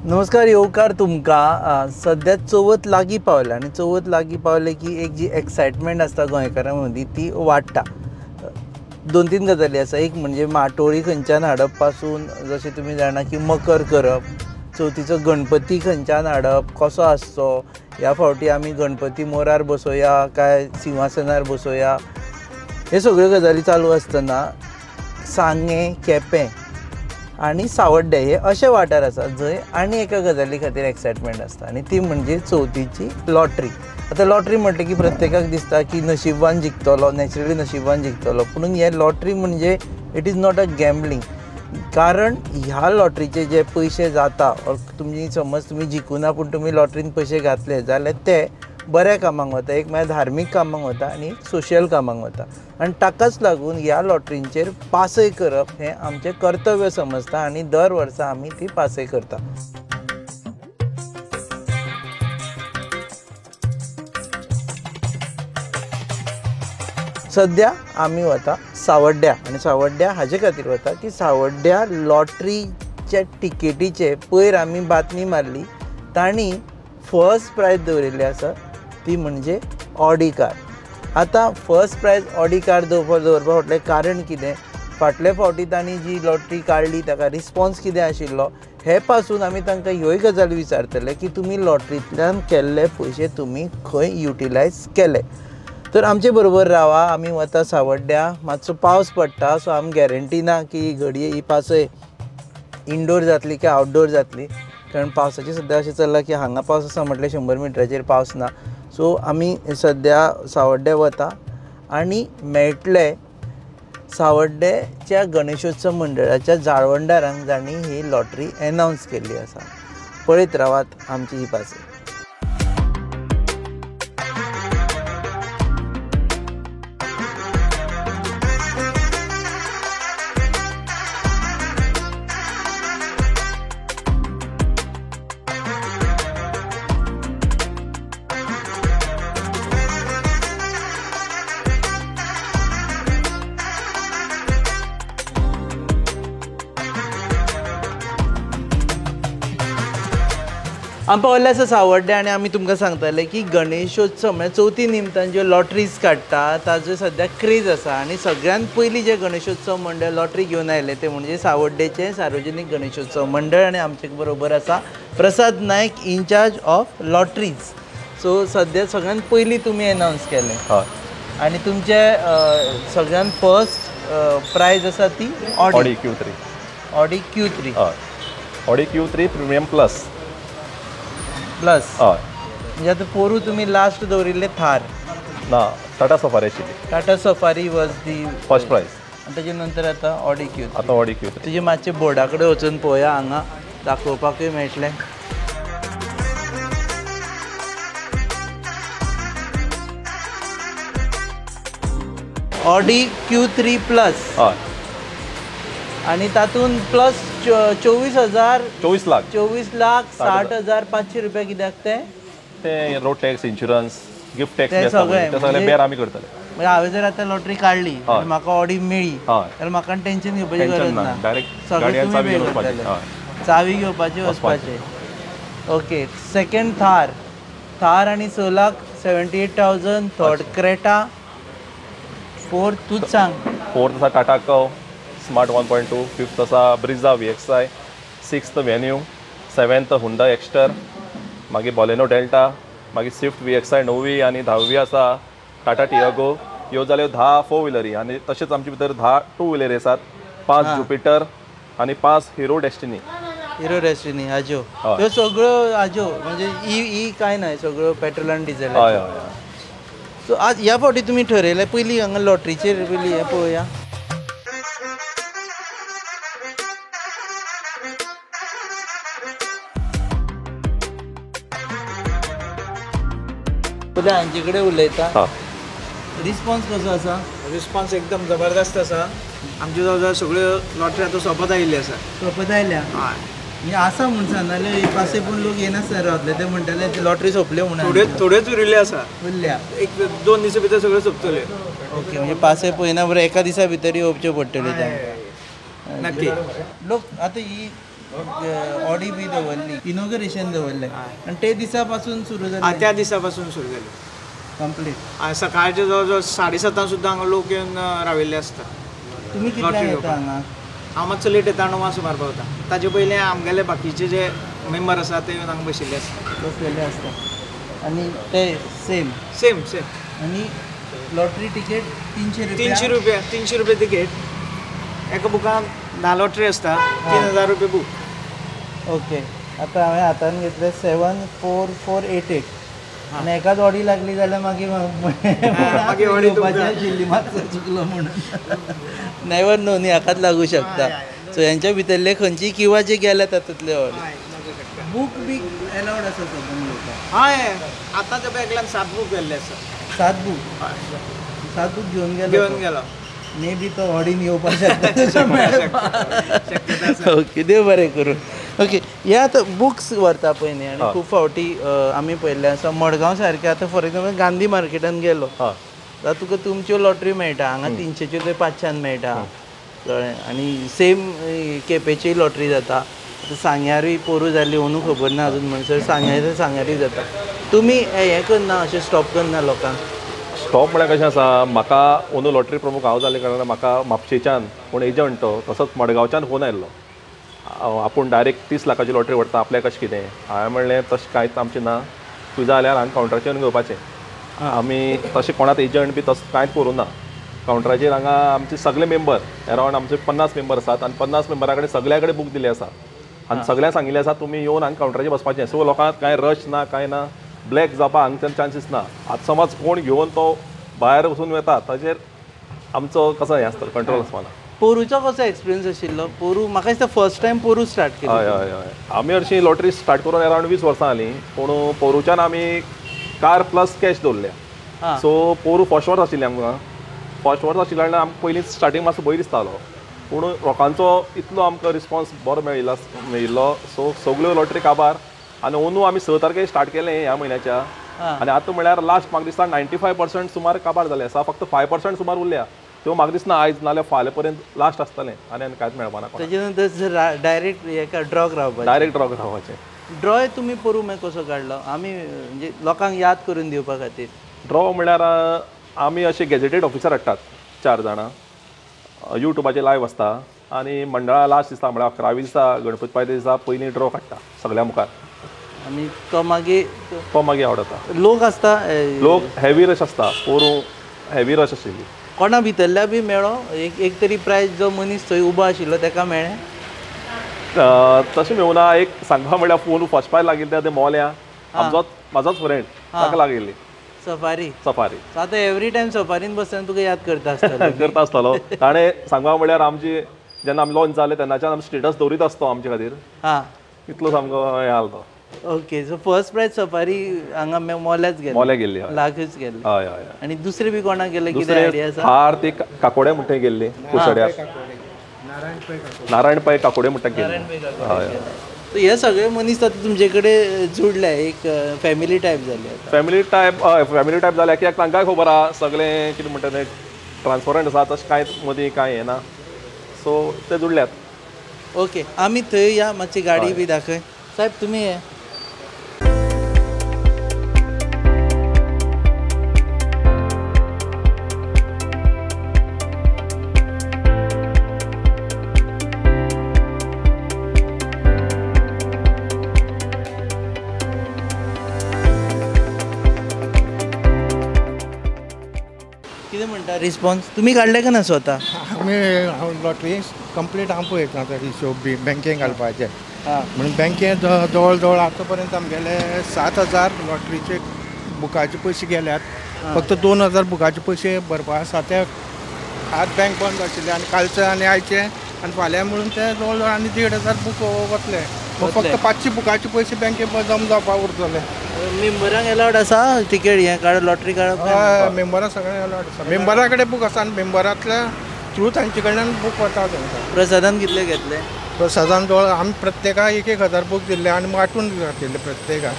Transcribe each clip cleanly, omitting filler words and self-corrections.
नमस्कार, येवकार तुमकां. सद्या चवथ लागीं पावल्या आनी चवथ लागीं पावले की एक जी एक्सायटमेंट आसता गोंयकारां मदीं ती वाडटा. दोन तीन गजाली आसा. एक म्हणजे माटोळी खंयच्यान हाडप पासून, जशें तुमी जाणा की मकर करप, चवथीचो गणपती खंयच्यान हाडप, कसो आसचो, ह्या फावटी आमी गणपती मोरार बसोवया काय सिंहासनार बसोवया, हे सगळ्यो गजाली चालू आसतना सांगें, केपें आनी सावड्डें हे अशे वाठार आसात जंय आनी एका गजाली खातीर एक्सायटमेंट आसता आनी ती म्हणजे चवथीची लॉटरी. आतां लॉटरी म्हटलें की प्रत्येकाक दिसता की नशिबान जिखतलो, नॅचरली नशिबान जिखतलो. पूण हे लॉटरी म्हणजे it is not a gambling, कारण ह्या लॉटरीचे जे पयशे जाता ऑर तुमी समज तुमी जिखूना पूण तुमी लॉटरीन पयशे घातले जाल्यार ते बऱ्या कामांक वता. एक म्हळ्यार धार्मीक कामांक वता आनी एक सोशल कामांक वता आनी ताकाच लागून ह्या लॉटरींचेर पासय करप हें आमचें कर्तव्य समजता आनी दर वर्सा आमी ती पासय करता. सद्या आमी वता सावड्ड्या आनी सावड्ड्या हाजे खातीर वता की सावड्ड्या लॉटरीच्या टिकेटीचे पयर आमी बातमी मारली, तांणी फर्स्ट प्रायज दवरिल्लें आसा ती म्हणजे ऑडी कार. आतां फर्स्ट प्रायज ऑडी कार दवरपा फाटलें कारण कितें, फाटले फावटी तांणी जी लॉटरी काडली ताका रिस्पॉन्स कितें आशिल्लो, हे पासून आमी तांकां ह्योय गजाली विचारतले की तुमी लॉटरींतल्यान केल्ले पयशे तुमी खंय युटिलायज केले. तर आमचे बरोबर रावा. आमी वता सावड्ड्या. मातसो पावस पडटा सो आमी गॅरंटी ना की घडये ही पासय इनडोर जातली काय आवटडोर जातली, कारण पावसाचें सद्या अशें चल्लां की हांगा पावस आसा म्हटल्यार 100 मिटराचेर पावस ना. सो आमी सद्या सावड्डे वता आनी मेळटले सावड्डेच्या गणेशोत्सव मंडळाच्या जाळवणदारांक जांणी ही लॉटरी एनावन्स केल्ली आसा. पळयत रावात आमची ही पासय. आमी पावल्ले आसा सावड्डे आनी आमी तुमकां सांगताले की गणेशोत्सव म्हळ्यार चवथी निमतान ज्यो लॉटरीज काडटा ताजो सद्या क्रेज आसा आनी सगळ्यांत पयलीं जें गणेशोत्सव मंडळ लॉटरी घेवन आयलें तें म्हणजे सावड्डेचें सार्वजनीक गणेशोत्सव मंडळ आनी आमचे बरोबर आसा Prasad Naik, incharge of lotteries. So सद्या सगळ्यांत पयलीं तुमी एनावन्स केलें आनी तुमचे सगळ्यांत फर्स्ट प्रायज आसा ती Audi Q3. Audi Q3. Audi Q3 premium plus. Plus म्हणजे आतां पोरू तुमी लास्ट दवरिल्ले थार ना, टाटा सफारी आशिल्ली. Tata Safari was the first prize आनी ताजे नंतर आतां ऑडी Q3. आतां ऑडी Q3. तुजे मातशे बोर्डा कडेन वचून पळोवया, हांगा दाखोवपाकूय मेळटलें. ऑडी Q3 plus आनी तातूंत प्लस 24,000 24 लाख 24,60,500 रुपया कित्याक ते ते road tax, insurance, gift tax सगळें बेर आमी करतले. म्हणजे हांवें जर आतां लॉटरी काडली आनी म्हाका ऑडी मेळ्ळी जाल्यार म्हाका टेंशन घेवपाची गरज ना, डायरेक्ट सगळें तुमी पे करतले, चावी घेवपाची वचपाचें. ओके, सेकंड थार, थार आनी 6,78,000. थर्ड क्रेटा, फोर्थ तूंच सांग. फोर्थ आसा टाटा कर्व स्मार्ट 1.2, फिफ्थ आसा Brezza VXI, sixth Venue, seventh Hyundai Exter, मागीर बॉलेनो डेल्टा, मागीर स्विफ्ट VXI 9वी आनी 10वी आसा टाटा टियागो. ह्यो जाल्यो 10 फोर व्हिलरी आनी तशेंच आमचे भितर 10 टू व्हिलरी आसात, 5 जुपिटर आनी 5 हिरो डेस्टिनी. हिरो डेस्टिनी हाज्यो ह्यो सगळ्यो हाज्यो म्हणजे ई कांय ना, सगळ्यो पेट्रोल आनी डिझल. हय हय. सो आज ह्या फावटी तुमी ठरयलें पयलीं हांगा लॉटरीचेर पयलीं हें पळोवया. पयलीं हांचे कडेन उलयता. रिस्पॉन्स कसो आसा? रिस्पॉन्स एकदम जबरदस्त आसा. आमच्यो जवळ जवळ सगळ्यो लॉटरी आतां सोंपत आयिल्ल्यो आसा. सोंपत आयल्या म्हणजे आसा म्हूण सांग, नाल्यार पासय पूण लोक येनासतना रावतले, ते म्हणटाले लॉटरी सोंपल्यो म्हणून. थोड्योच उरिल्ल्यो आसा, उरल्या 1-2 दिसा भितर सगळ्यो सोंपतल्यो. ओके, म्हणजे पासय पळयना बरें एका दिसा भितर येवच्यो पडटल्यो तांकां. नक्की. लोक आतां ही ऑडी बी दवरली, इनॉग्रेशन दवरलें आनी ते दिसा पासून सुरू जालें. त्या दिसा पासून सुरू जालें कंप्लीट. सकाळचे जवळ जवळ 7:30 सुद्दां हांगा लोक येवन राविल्ले आसता. तुमी कितल्यांक येता हांगा? हांव मातसो लेट येता, 9 सुमार पावता. ताजे पयलीं आमगेले बाकीचे जे मेंबर आसा ते येवन हांगा बशिल्ले आसता. बसलेले आसता आनी ते सेम सेम सेम. आनी लॉटरी तिकेट 300 रुपया? 300 रुपया, 300 रुपया तिकेट. एका बुकान 10 लॉटरी आसता, 3000 रुपया बूक. ओके, आतां हांवें हातान घेतले 74488 आनी एकाच ऑडी लागली जाल्यार मागीर ऑडी आशिल्ली, मातसो चुकलो म्हणून. नेवर नो न्ही, हाकाच लागू शकता. सो हेंच्या भितरले खंयची किंवा जे गेल्या तातूंतले ऑडी. बूक बी एलावड आसा सगळ्यांक लोकांक? हय, आतां त्या बॅगल्यान 7 बूक गेल्ले आसा. 7 बूक? 7 बूक घेवन गेलो? घेवन गेलो. मे बी तो ऑडीन येवपाक शकता. ओके, देव बरें करूं. ओके, हे आतां बुक्स व्हरता पळय न्ही, आनी खूब फावटी आमी पळयल्लें आसा मडगांव सारकें. आतां फॉर एग्जाम्पल गांधी मार्केटान गेलो जाल्यार तुका तुमच्यो लॉटरी मेळटा हांगा 300च्यो थंय 500 मेळटा, कळ्ळें? आनी सेम केपेंचीय लॉटरी जाता. आतां सांग्यारूय पोरूं जाली, अंदू खबर ना अजून म्हणसर सांग्यार सांग्यारूय जाता. तुमी हें करना, अशें स्टॉप करना लोकांक? स्टॉप म्हळ्यार कशें आसा, म्हाका अंदू लॉटरी प्रमुख हांव जाल्ले कारणान म्हाका म्हापशेच्यान कोण एजंट तो, तसोच मडगांवच्यान फोन आयिल्लो, आपूण डायरेक्ट 30 लाखाची लॉटरी व्हरता, आपल्याक कशें कितें. हांवें म्हणलें तशें कांयच आमचें ना, तुजें जाल्यार हांगा कावंटराचेर येवन घेवपाचें. आमी तशें कोणाक एजंट बी तसो कांयच करूं ना. कावंटराचेर हांगा आमचे सगळे मेंबर अरावंड आमचे 50 मेंबर आसात आनी 50 मेंबरा कडेन सगळ्या कडेन बूक दिल्ले आसा आनी सगळ्यांक सांगिल्लें आसा तुमी येवन हांगा कावंटराचेर बसपाचें. सो लोकांक कांय रश ना, कांय ना, ब्लॅक जावपाक हांगच्यान चान्सीस ना. आतां समज कोण घेवन तो भायर वचून वता ताचेर आमचो कसो हें आसता, कंट्रोल आसपाना. पोरूचो कसो एक्सपिरियन्स आशिल्लो? पोरू म्हाका दिसता फर्स्ट टायम पोरू स्टार्ट केली. हय हय हय, आमी हरशीं लॉटरी स्टार्ट करून अरावंड 20 वर्सां जालीं, पूण पोरूच्यान आमी कार प्लस कॅश दवरल्या. सो पोरू फर्स्ट वर्स आशिल्लें आमकां, फर्स्ट वर्स आशिल्ल्या कारणान आमकां पयलीं स्टार्टींग मातसो भंय दिसतालो, पूण लोकांचो इतलो आमकां रिस्पॉन्स बरो मेळिल्लो. सो सगळ्यो लॉटरी काबार. आनी अंदू आमी 6 तारखेर स्टार्ट केलें ह्या म्हयन्याच्या, आनी आतां म्हळ्यार लास्ट म्हाका दिसता 95% सुमार काबार जाले आसा, फक्त 5% सुमार उरल्या. त्यो म्हाका दिसना आयज नाल्यार फाल्यां पर्यंत लास्ट आसतलें आनी आनी कांयच मेळपाना. ताजे नंतर डायरेक्ट हेका ड्रॉक रावपाचें? डायरेक्ट ड्रॉक रावपाचें. ड्रॉय तुमी पोरूं मागीर कसो काडलो? आमी म्हणजे लोकांक याद करून दिवपा खातीर. ड्रॉ म्हळ्यार आमी अशे गॅजेटेड ऑफिसर हाडटात 4 जाणां, युट्यूबाचेर लायव आसता आनी मंडळा लास्ट दिसा म्हळ्यार 11व्या दिसा गणपती पांय दिसा पयलीं ड्रॉ काडटा सगळ्या मुखार आनी तो मागीर आवडटा. लोक आसता, लोक हेवी रश आसता. पोरूं हेवी रश आशिल्ली. कोणा भितरल्या बी मेळ्ळो एक तरी प्रायज जो मनीस थंय उबो आशिल्लो ताका मेळ्ळें? तशें मेळूना. एक सांगपा म्हळ्यार फोन फर्स्ट प्रायज लागिल्ले ते मोल्या, आमचोच म्हाजोच फ्रेंड, ताका लागिल्ली सफारी. सफारी आतां एवरी टायम सफारीन बसतना तुका याद करता आसतलो. करता आसतलो. ताणें सांगपा म्हळ्यार आमची जेन्ना आमी लॉन्च जालें तेन्नाच्यान आमी स्टेटस दवरीत आसतो आमचे खातीर. हां, इतलो सामको हें आसलो तो. Okay, so first prize Safari हांगा मोल्याच गेले? मोल्या गेल्ली, लाखच गेल्ले. हय हय. आनी दुसरे बी कोणाक गेले कितें आयडिया आसा? थार ती काकोडे म्हणटा गेल्ली, कुसड्यार नारायण पै काकोडे म्हणटा गेल्ली. हय. सो हे सगळे मनीस आतां तुमचे कडेन जुडले, एक फॅमिली टायप जाली. फॅमिली टायप, हय फॅमिली टायप जाल्या कित्याक तांकांय खबर आहा सगळें कितें म्हणटा तें ट्रान्सपरंट आसा, तशें कांय मदीं कांय येना. सो ते जुडल्यात. ओके, आमी थंय या, मातशी गाडी बी दाखय. साहेब तुमी हे कितें म्हणटा रिस्पॉन्स? तुमी काडले का ना स्वता? आमी लॉटरी कंप्लीट हांव पळयता हिशोब बी बँकेन घालपाचें म्हणून बँकेन जवळ जवळ आतां पर्यंत आमगेले 7000 लॉटरीचे बुकाचे पयशे गेल्यात. फक्त 2000 बुकाचे पयशे भरपा आसा. ते आज बँक बंद आशिल्ले आनी कालचे आनी आयचे आनी फाल्यां म्हणून ते जवळ जवळ आनी 1500 बूक वतले. फक्त 500 बुकाचे पयशे बँकेन जमा जावपाक उरतले. मेंबरांक एलावड आसा तिकेट हें काड, लॉटरी काडप? हय, मेंबरां सगळ्यांक एलावड आसा. मेंबरा कडेन बूक आसा आनी मेंबरांतल्या थ्रू तांचे कडल्यान बूक वता तांकां. प्रसादान कितले घेतले? प्रसादान जवळ आमी प्रत्येकाक 1-1 हजार बूक दिल्ले आनी वांटून घातिल्ले प्रत्येकाक.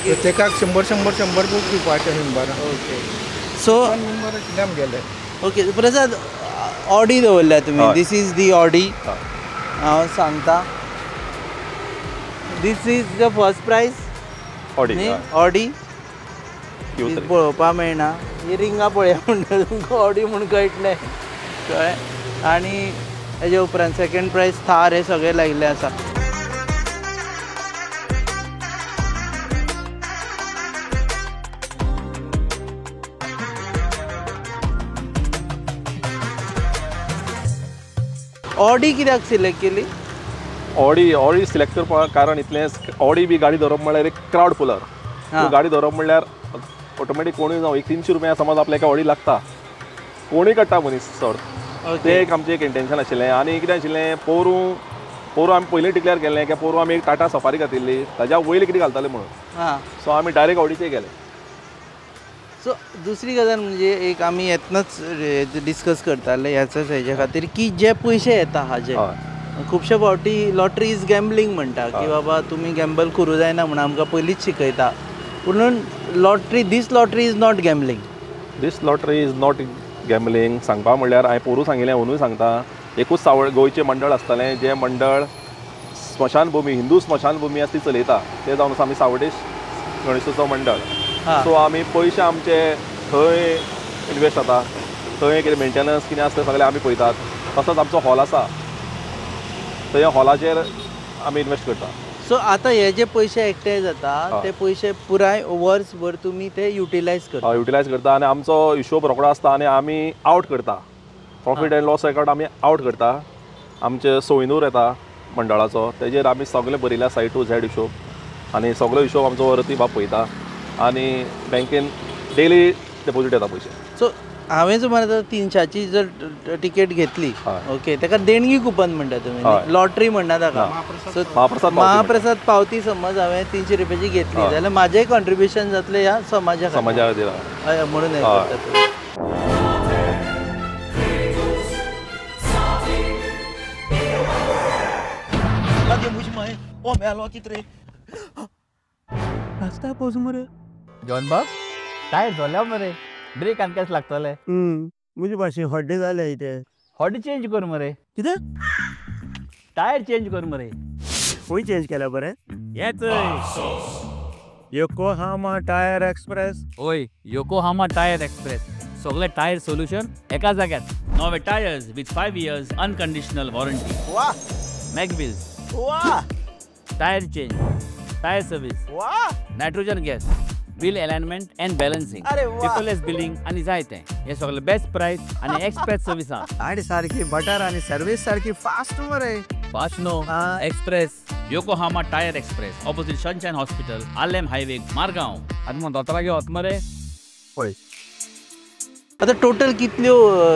प्रत्येकाक 100 100 100 बूक दिवपाचे मेंबरां. ओके, सो मेंबर आशिल्ले आमगेले. ओके प्रसाद, ऑडी दवरल्या तुमी? This is the Audi. हांव सांगता This is the first prize Audi Audi पळोवपा मेळना. ही रिंगां पळया म्हणटा तुमकां ऑडी म्हूण कळटलें कळ्ळें. आनी हेजे उपरांत सेकंड प्रायज थार हे सगळे लायिल्ले आसा. ऑडी कित्याक सिलेक्ट केली? ऑडी ऑडी सिलेक्ट करपाक कारण इतलेंच, ऑडी बी गाडी धरप म्हणल्यार एक क्रावड पुलर. गाडी धरप म्हणल्यार ऑटोमॅटीक कोणूय जावं एक 300 रुपया समज आपल्या एका ऑडी लागता, कोणूय काडटा मनीस चड. तें एक आमचें एक इंटेन्शन आशिल्लें. आनी कितें आशिल्लें, पोरूं पोरूं आमी पयलीं डिक्लेअर केल्लें की पोरूं आमी एक टाटा सफारी घातिल्ली, ताज्या वयली कितें घालताले म्हणून. सो आमी डायरेक्ट ऑडीचेर गेले. सो दुसरी गजाल म्हणजे एक आमी येतनाच डिस्कस करताले ह्याच हेज्या खातीर की जे पयशे येता हाजे खुबशे फावटी लॉटरी is gambling म्हणटा की बाबा तुमी गॅम्बल करूं जायना म्हूण आमकां पयलींच शिकयता. पूण lottery, this lottery is not gambling. This lottery is not gambling सांगपा म्हणल्यार हांवें पोरूं सांगिल्लें, अंदूय सांगता, एकूच सावळ गोंयचें मंडळ आसतलें जें मंडळ स्मशानभुमी, हिंदू स्मशानभुमी आसा ती चलयता, तें जावन आसा आमी सावडेश गणेशोत्सव मंडळ. सो आमी पयशे आमचे थंय इनवेस्ट जाता, थंय कितें मेंटेनन्स कितें आसता सगळें आमी पळयतात. तसोच आमचो हॉल आसा, थंय हॉलाचेर आमी इनवेस्ट करता. सो आतां हे जे पयशे एकठांय जाता ते पयशे पुराय वर्सभर तुमी ते युटिलायज करता. युटिलायज करता आनी आमचो हिशोब रोकडो आसता आनी आमी आवट करता. प्रॉफीट एंड लॉस अकावंट आमी आवट करता. आमचे सोयनूर येता मंडळाचो, तेजेर आमी सगळे बरयले आसा ए टू झेड हिशोब, आनी सगळो हिशोब आमचो वरती बाब पळयता आनी बँकेन डेली डेपोजीट येता पयशे. सो हांवें सुमार आतां 300ची जर टिकेट घेतली, ओके, ताका देणगी कुपन म्हणटा तुमी, लॉटरी म्हणटा ताका. सो महाप्रसाद पावती समज हांवें 300 रुपयाची घेतली जाल्यार म्हाजें कॉन्ट्रिब्युशन जातलें ह्या समाजा खातीर म्हणून हें करता तुमी. जॉन बाब टायर जाल्या मरे, ब्रेक आनी कशें लागतले? म्हजे भाशेन हड्डे जाले ते. हड्डे चेंज कर मरे. कितें? टायर चेंज कर मरे. खंय चेंज केल्या बरें? हेच योकोहामा टायर एक्सप्रेस. ओय, योकोहामा टायर एक्सप्रेस, सगळे टायर सोल्युशन एका जाग्यार. नवे tyres with 5 years unconditional warranty. वा! मॅगव्हील्स. वा! Tyre change, tyre service. वा! Nitrogen gas, wheel alignment and balancing, paperless billing आनी जायते. हे सगळे बेस्ट प्राइस आनी एक्सप्रेस सर्विसा. आनी सारकी बटर आनी सर्वीस सारकी फास्ट मरे. Fast no, express. Yokohama tyre express, opposite Sunshine hospital, Arlem highway, Margao. आतां मग दोतोरागेर वता मरे. पळय आतां टोटल कितल्यो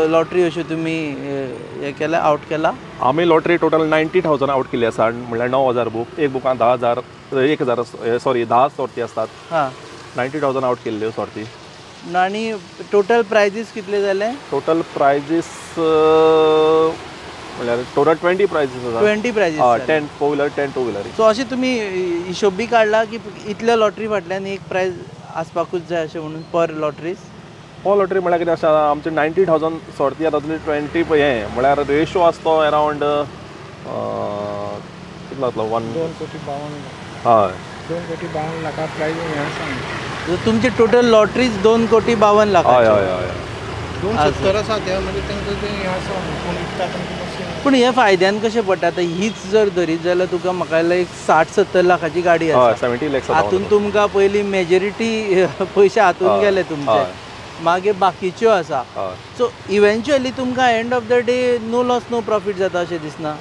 लॉटरी अश्यो तुमी हें केला, आवट केला? आमी लॉटरी टोटल 90,000 आवट केल्ली आसा. म्हणल्यार 9,000 बूक, एक बुकान 10,000, 1,000 सॉरी 10 सोर्ती आसतात. 90,000 आवट केल्ल्यो सोर्ती. आनी टोटल प्रायजीस कितले जाले? टोटल प्रायजीस म्हणल्यार टोटल 20 प्रायजीस आसा. 20 prizes, 10 4 wheeler, 10 2 wheeler. So अशें तुमी हिशोब बी काडला की इतल्या लॉटरी फाटल्यान एक प्रायज आसपाकूच जाय अशें म्हणून पर लॉटरीज? पर लॉटरी म्हणल्यार कितें आसा, आमचे 90,000 सोर्ती आतां तातूंतले 20 हें म्हणल्यार रेशो आसा तो अरावंड कितलो जातलो? 2 कोटी 52 लाख. हय, 2 कोटी 52 लाखां प्रायज हें आसा. तुमची टोटल लॉटरीज 2 कोटी 52 लाख. हय हय हय, 270 आसा ते, मागीर तांकां तें हें आसा कोण विकता तांकां मातशें. पूण हे फायद्यान कशें पडटा आतां? हीच जर धरीत जाल्यार तुका म्हाका एक 60-70 लाखाची गाडी आसा. 70 लॅक्स. हातून तुमकां पयलीं मेजॉरिटी पयशे हातून गेले तुमचे, मागीर बाकीच्यो आसा. सो इवेंच्युअली तुमकां end of the day no loss no profit जाता अशें दिसना?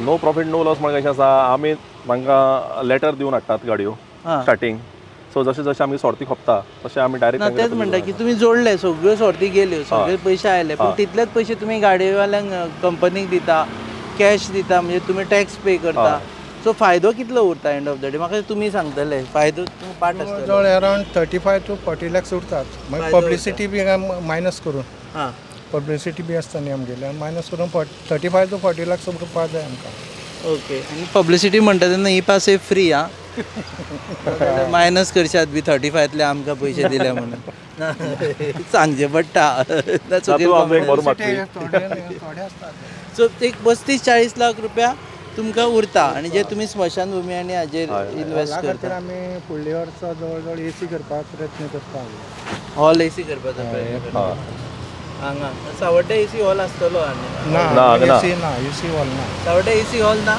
नो प्रॉफीट नो लॉस म्हणल्यार कशें आसा, आमी तांकां लेटर दिवन हाडटात गाडयो स्टार्टींग. सो जशें जशें आमी सोर्ती खोपता तशें आमी डायरेक्ट. तेच म्हणटा की तुमी जोडले, सगळ्यो सोर्ती गेल्यो, सगळे पयशे आयले, पूण तितलेच पयशे तुमी गाडयेवाल्यांक कंपनीक दिता, कॅश दिता, म्हणजे तुमी टॅक्स पे करता. सो फायदो कितलो उरता एंड ऑफ the day? म्हाका तुमी सांगतले फायदो पाट आसतलो. जवळ अरावंड 35 to 40 lakhs उरतात. मागीर पब्लिसिटी बी मायनस करून, पब्लिसिटी बी आसता न्ही आमगेली, मायनस करून 35 to 40 lakhs उरपा जाय आमकां. ओके, आनी पब्लिसिटी म्हणटा तेन्ना ही पास फ्री आं, मायनस करशात बी 35तले आमकां पयशे दिले म्हणून सांगचें पडटा. सो एक 35-40 लाख रुपया तुमकां उरता आनी जे तुमी स्मशानभुमी आनी हाजेर इन्वेस्ट करता. आमी फुडल्या वर्सा जवळ जवळ एसी करपाक प्रयत्न करता. हॉल एसी करपाचो प्रयत्न करता हांगा सावड्डे एसी हॉल आसतलो आनी ना एसी ना, एसी हॉल ना, सावड्डे एसी हॉल ना.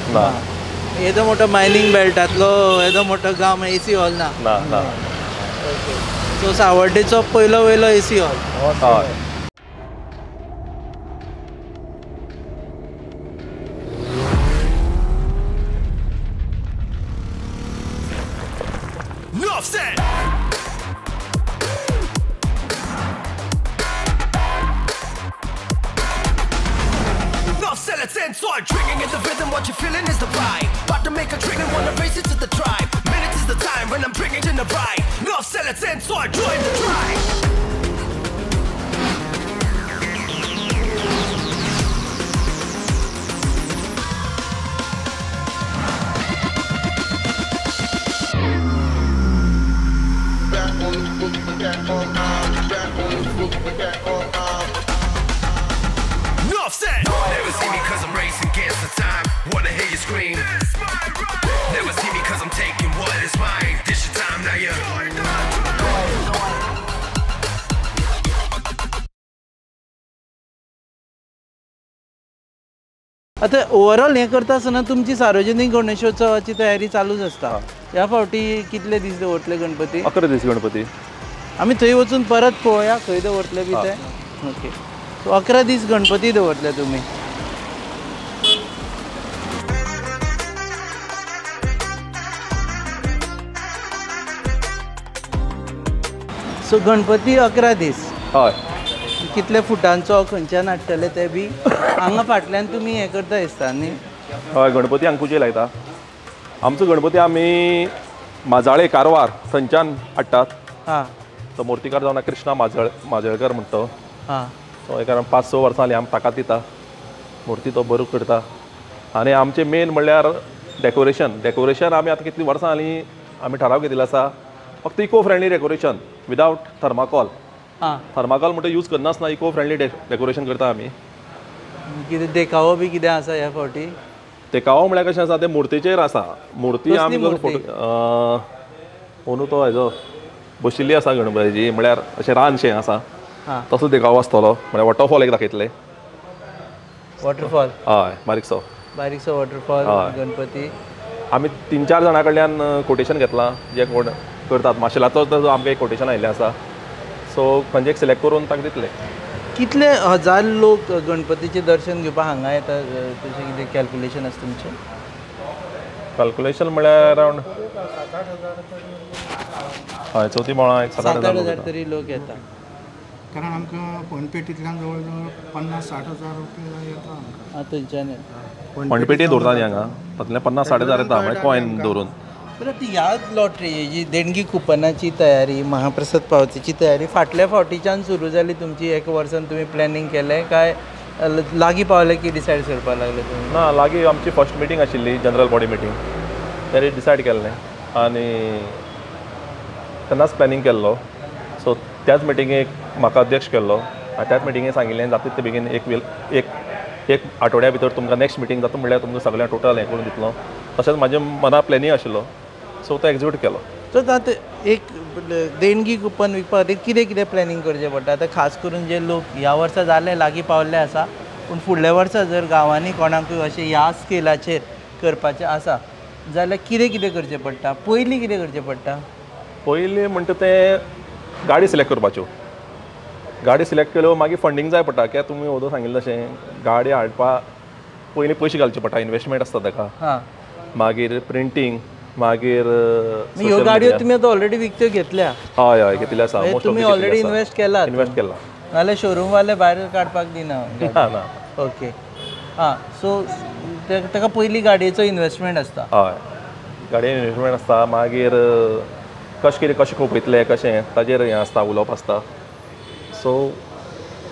येदो मोठो मायनींग बेल्टांतलो येदो मोठो गांव, एसी हॉल ना. ओके, सो सावड्डेचो पयलो वयलो एसी हॉल. हय. Drinking is the rhythm, what you're feeling is the vibe. About to make a drink and wanna race it to the tribe. Minutes is the time when I'm drinking in the ride. North Sellers and so I join the tribe. North Set. Never see me cause I'm racing against the time. Wanna hear you scream. This my ride. Never see me cause I'm taking what is mine. This your time, now you join the tribe. आतां overall हें करता आसतना तुमची सार्वजनीक गणेशोत्सवाची तयारी चालूच आसता. ह्या फावटी कितले दीस दवरतले गणपती? 11 दीस गणपती. आमी थंय वचून परत पळोवया खंय दवरतले बी ते. ओके, सो 11 दीस गणपती दवरतले तुमी. सो गणपती 11 दीस. हय. कितले फुटांचो खंयच्यान हाडटले ते बी हांगा फाटल्यान तुमी हें करता दिसता न्ही? हय, गणपती हांगा पुजे लायता. आमचो गणपती आमी माजाळे कारवार थंयच्यान हाडटात. हां. तो मुर्तीकार जावन कृष्णा माजळकर म्हणटा तो. हां. सो कारण 5-6 वर्सां जालीं आमी ताका दिता मुर्ती, तो बरो करता. आनी आमचें मेन म्हणल्यार डेकोरेशन. डेकोरेशन आमी आतां कितलीं वर्सां जालीं आमी ठराव घेतिल्लो आसा, फक्त eco friendly decoration without thermocol. Thermocol म्हणटा यूज करनासतना इको फ्रेंडली डेकोरेशन करता आमी. कितें देखावो बी कितें आसा ह्या फावटी? देखावो म्हळ्यार कशें आसा, ते मुर्तीचेर आसा. मुर्ती आमी फोटो अंदू तो हेजो बशिल्ली आसा गणपतीची, म्हळ्यार अशें रानशें आसा तसो देखावो आसतलो. म्हळ्यार वॉटरफॉल एक दाखयतले. वॉटरफॉल? हय, बारीकसो बारीकसो वॉटरफॉल गणपती. आमी 3-4 जाणां कडल्यान कोटेशन घेतलां जे कोण करतात. माशेलाचो आमकां एक कोटेशन आयिल्लें आसा. सो खंयचे एक सिलेक्ट करून ताका दितले. कितले हजार लोक गणपतीचें दर्शन घेवपाक हांगा येता, तशें कितें कॅल्कुलेशन आसा तुमचें? कॅल्कुलेशन म्हळ्यार अरावंड हय चवथी मळा एक 7-8 हजार तरी लोक येता. कारण आमकां फोंडपेटींतल्यान जवळ जवळ 50-60 हजार रुपया येता आमकां. थंयच्यान फोंडपेटी दवरता न्ही हांगा, तातूंतल्यान 50-60 हजार येता म्हळ्यार कॉयन दवरून. बरं, ती ह्या लॉटरी जी देणगी कुपनाची तयारी, महाप्रसाद पावतीची तयारी फाटल्या फावटीच्यान सुरू जाली तुमची? एक वर्सान तुमी प्लॅनिंग केलें काय लागीं पावलें की डिसायड करपाक लागले तुमी? ना, लागीं आमची फर्स्ट मिटींग आशिल्ली, जनरल बॉडी मिटींग, तेन्ना डिसायड केल्लें आनी तेन्नाच प्लॅनिंग केल्लो. सो त्याच मिटिंगेक म्हाका अध्यक्ष केल्लो आनी त्याच मिटिंगेक सांगिल्लें जाता तितले बेगीन एक आठवड्या भितर तुमकां नेक्स्ट मिटींग जाता म्हणल्यार तुमकां सगळ्यांक टोटल हें करून दितलो. तशेंच म्हाज्या मना प्लॅनीय आशिल्लो, सो तो एक्झिक्यूट केलो. सो आतां एक देणगी कुपन विकपा खातीर कितें कितें प्लॅनिंग करचें पडटा? आतां खास करून जे लोक ह्या वर्सा जाले लागीं पावल्ले आसा, पूण फुडल्या वर्सा जर गांवांनी कोणाकूय अशें ह्या स्केलाचेर करपाचें आसा जाल्यार कितें कितें करचें पडटा? पयलीं कितें करचें पडटा? पयलीं म्हणटा तें गाडी सिलेक्ट करपाच्यो. गाडी सिलेक्ट केल्यो मागीर फंडींग जाय पडटा. कित्याक तुमी ओदो सांगिल्लें तशें गाडी हाडपा पयलीं पयशे घालचे पडटा, इन्वेस्टमेंट आसता ताका. मागीर प्रिंटींग, मागीर ह्यो गाडयो तुमी आतां ऑलरेडी विकत्यो घेतल्या? हय हय, घेतिल्ल्यो आसा. तुमी ऑलरेडी इन्वेस्ट केला? इन्वेस्ट केला. नाल्यार शोरूम वाले भायर काडपाक दिना. ना. ओके. आं, सो ताका पयलीं गाडयेचो इन्वेस्टमेंट आसता. हय, गाडयेन इन्वेस्टमेंट आसता. मागीर कशें कितें कशें खोपयतले कशें ताजेर हें आसता, उलोवप आसता. सो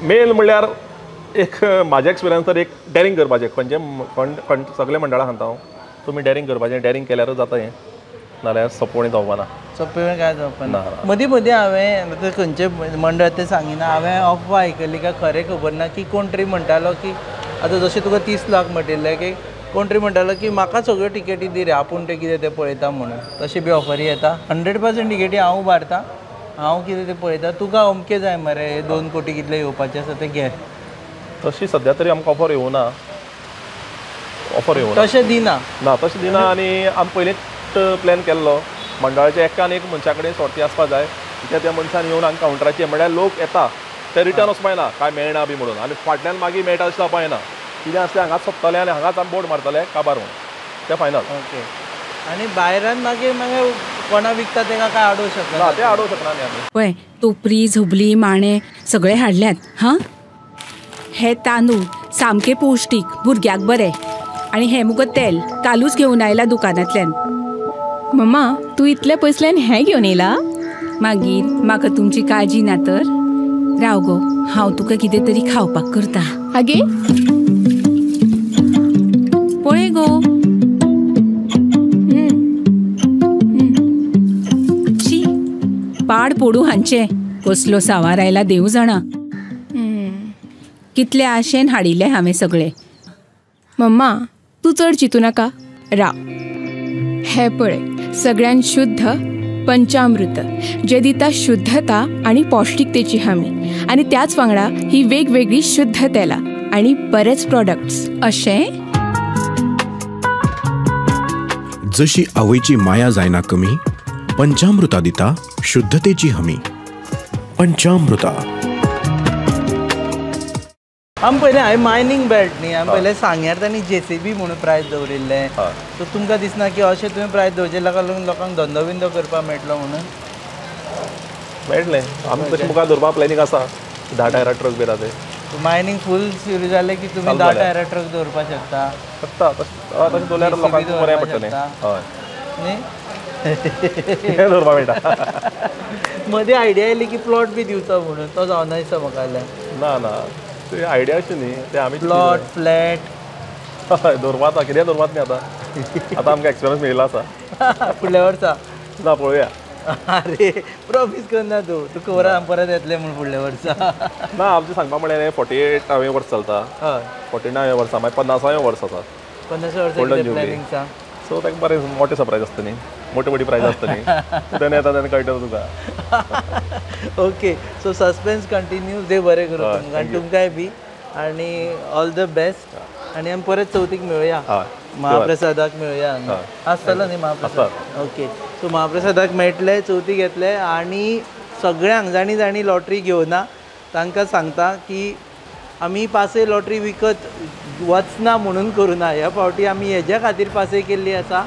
मेन म्हणल्यार एक म्हाज्या एक्सपिरियन्स तर एक डॅरिंग करपाचें. खंयचें सगळे मंडळां सांगता हांव, तुमी डॅरिंग करपाचें. डॅरिंग केल्यारूच जाता हें, नाल्यार सोंपें जावपा ना. सोंपें कांय जावपा ना. मदीं मदीं हांवें आतां खंयचें मंडळ तें सांगिना, हांवें अफवा आयकली काय खरें खबर ना की कोण तरी म्हणटालो की आतां जशें तुका 30 लाख म्हटिल्लें की कोण तरी म्हणटालो की म्हाका सगळ्यो टिकेटी दी रे, आपूण तें कितें तें पळयता म्हणून. तशें बी ऑफरी येता. 100% टिकेटी हांव उबारता, हांव कितें तें पळयता, तुका अमकें जाय मरे, 2 कोटी कितले येवपाचे आसा ते घे. तशी सद्या तरी आमकां ऑफर येवना, ऑफर येवना, तशें दिना, ना तशें दिना. आनी आमी पयलींच प्लॅन केल्लो मंडळाचे एकान एक मनशा कडेन सोर्ती आसपा जाय, कित्याक त्या मनशान येवन हांगा कावंटराचेर म्हळ्यार लोक येता ते रिटर्न वचपा येना, कांय मेळना बी म्हणून, आनी फाटल्यान मागीर मेळटा अशें जावपा येना. कितें आसलें हांगाच सोंपतलें आनी हांगाच आमी बोर्ड मारतले काबार म्हणून, तें फायनल. ओके. आनी भायरान मागीर मागीर कोणा विकता तेका काय आडोवंक शकना? तें आडोवंक शकना न्ही आमी. पळय तोपरी, झबली, माणे सगळे हाडल्यात. हां, हे तांदूळ सामके पौश्टीक, भुरग्याक बरे. आनी हे मुगो तेल कालूच घेवन आयला दुकानांतल्यान. मम्मा, तूं इतले पयसल्यान हें घेवन येयला? मागीर म्हाका तुमची काळजी ना तर. राव गो, हांव तुका कितें तरी खावपाक करता. आगे पळय गो, शी पाड पोडू हांचे, कसलो सावार आयला देव जाणा. कितले आशेन हाडिल्ले हांवें सगळे. मम्मा, तूं चड चिंतू नाका, राव. हे पळय सगळ्यान शुद्ध पंचामृत, जे दिता शुद्धता आनी पौष्टिकतेची हमी, आनी त्याच वांगडा ही वेगवेगळी शुद्ध तेलां आनी बरेच प्रॉडक्ट्स. अशें? जशी आवयची माया जायना कमी, पंचामृता दिता शुद्धतेची हमी. पंचामृता. आमी पयलें हांवें मायनींग बेल्ट न्ही, आमी पयलें सांग्यार तांणी जेसीबी म्हणून प्रायज दवरिल्लें. सो तुमकां दिसना की अशें तुवें प्रायज दवरचें ताका लागून लोकांक धंदो बिंदो करपाक मेळटलो म्हणून? मेळटलें, आमी तशें मुखार दवरपा प्लॅनिंग आसा. 10 टायरा ट्रक बी राहते. मायनींग फूल सुरू जालें की तुमी 10 टायरा ट्रक दवरपाक शकता. शकता, तशें दवरल्यार लोकांक बरें पडटलें. हय न्ही, दवरपा मेळटा. मदीं आयडिया आयली की प्लॉट बी दिवचो म्हणून, तो जावना दिसता म्हाका जाल्यार. ना ना, ते आयडिया अशी न्ही, ते आमी प्लॉट फ्लॅट हय दवरपा आतां कितें दवरपात न्ही आतां. आतां आमकां एक्सपिरियन्स मेळिल्लो आसा. फुडल्या वर्सा ना पळोवया. अरे प्रॉमीस करना तूं, तुका खबर आसा परत येतलें म्हूण फुडल्या वर्सा. ना, आमचें सांगपा म्हळ्यार 48वें वर्स चलता, 49वें वर्सा, मागीर 50वें वर्स आसा. 50 वर्सां प्लॅनिंग सांग. सो ताका बरें मोटें सरप्रायज आसता न्ही, मोटी मोटी प्रायज आसता न्ही, तेन्ना येता तेन्ना कळटलें तुका. Okay, so suspense continue. देव बरें करूं तुमकां आनी तुमकांय बी, आनी ऑल the best. आनी आमी परत चवथीक मेळुया, महाप्रसादाक मेळुया. आसतलो न्ही महाप्रसाद? ओके, सो महाप्रसादाक मेळटले, चवथीक येतले. आनी सगळ्यांक जाणी जाणी लॉटरी घेवना तांकां सांगता की आमी पासय लॉटरी विकत वचना म्हणून करुना. ह्या फावटी आमी हेज्या खातीर पासय केल्ली आसा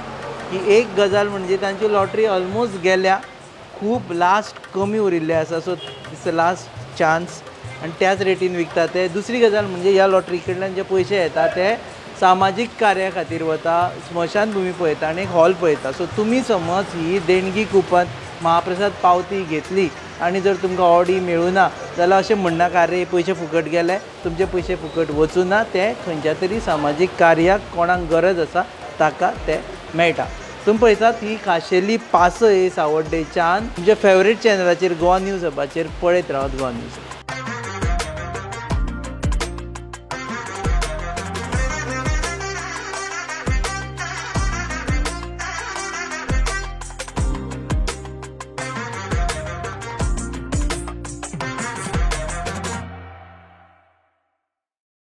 की एक गजाल म्हणजे तांची लॉटरी ऑलमोस्ट गेल्या, खूब लास्ट कमी उरिल्ले आसा. So it's a last chance आनी त्याच रेटीन विकता ते. दुसरी गजाल म्हणजे ह्या लॉटरी कडल्यान जे पयशे येता ते सामाजीक कार्या खातीर वता, स्मशानभुमी पळयता आनी एक हॉल पळयता. सो तुमी समज ही देणगी कुपन महाप्रसाद पावती घेतली आनी जर तुमकां ऑडी मेळुना जाल्यार अशें म्हणनाका अरे पयशे फुकट गेले. तुमचे पयशे फुकट वचूना, ते खंयच्या तरी सामाजीक कार्याक कोणाक गरज आसा ताका ते मेळटा. तुमी पळयतात ही खाशेली पासय सावड्डेच्यान तुमच्या फेवरेट चॅनलाचेर गोवा न्यूज हबाचेर पळयत रावात. गोवा न्यूज.